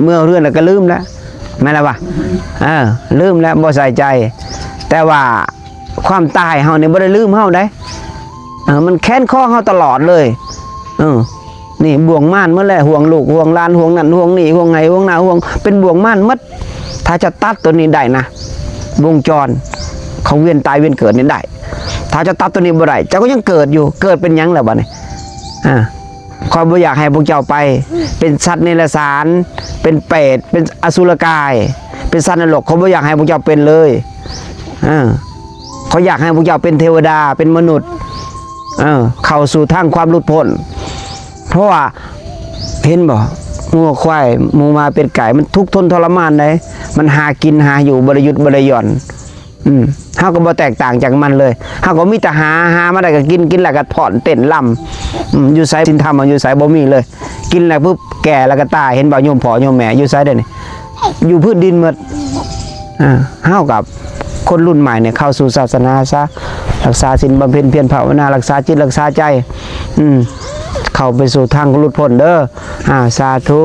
ເມື່ອເຮືອນແລ້ວກໍລືມແລ້ວ ແມ່ນລະວະ? ເອີ ລືມແລ້ວ ບໍ່ໃສ່ໃຈ. ແຕ່ວ່າຄວາມຕາຍເຮົານີ້ບໍ່ໄດ້ລືມເຮົາໃດ. ເອີ ມັນແຄ້ນຄໍເຮົາຕະຫຼອດເລີຍ. ເອີ ນີ້ບ່ວງມານໝົດແຫຼະ ຫ່ວງລູກ ຫ່ວງຫຼານ ຫ່ວງນັ້ນ ຫ່ວງນີ້ ຫ່ວງໄຮ່ ຫ່ວງນາ ຫ່ວງ ເປັນບ່ວງມານໝົດ. ຖ້າຈະຕັດຕົວນີ້ໄດ້ນະ ວົງຈອນຂອງວຽນຕາຍວຽນເກີດນີ້ໄດ້. ຖ້າຈະຕັດຕົວນີ້ບໍ່ໄດ້ ເຈົ້າກໍຍັງເກີດຢູ່. ເກີດເປັນຫຍັງລະບາດນີ້? ອາ ຂ້ອຍບໍ່ຢາກໃຫ້ພວກເຈົ້າໄປເປັນສັດເນລະສານ ເປັນເປດ ເປັນອະສຸລະກາຍ ເປັນສັດນະລົກ. ຂ້ອຍບໍ່ຢາກໃຫ້ພວກເຈົ້າເປັນເລີຍ. ເອີ ຂ້ອຍຢາກໃຫ້ພວກເຈົ້າເປັນເທວະດາ ເປັນມະນຸດ ເອີ ເຂົ້າສູ່ທາງຄວາມຫຼຸດພົ້ນ. ເພາະວ່າ ເຫັນບໍ່? ງົວຄວາຍ ໝູໝາ ເປັດໄກ່ ມັນທຸກທົນທໍລະມານໃດ໋. ມັນຫາກິນຫາຢູ່ ບໍ່ໄດ້ຢຸດບໍ່ໄດ້ຢ່ອນ. ອືມ ເຮົາກໍບໍ່ແຕກຕ່າງຈາກມັນເລີຍ. ເຮົາກໍມີແຕ່ຫາ ຫາມາໄດ້ກໍກິນ ກິນແລ້ວກໍຟ້ອນເຕັ້ນລຳ. ອືມ ຢູ່ໃສ? ສິນທຳເຮົາຢູ່ໃສ? ບໍ່ມີເລີຍ. ກິນແລ້ວປຶບ ແກ່ແລ້ວກໍຕາຍ. ເຫັນບໍ່? ໂຍມພໍ່ໂຍມແມ່ຢູ່ໃສດຽວນີ້? ຢູ່ພື້ນດິນໝົດ. ອາ ເຮົາກັບຄົນລຸ້ນໃໝ່ນີ້ ເຂົ້າສູ່ສາສະໜາຊະ ຮັກສາສິນ ບຳເພັນພຽນພາວະນາ ຮັກສາຈິດ ຮັກສາໃຈ. ອືມ ເຂົ້າໄປສູ່ທາງຫຼຸດພົ້ນເດີ. ອາ ສາທຸ.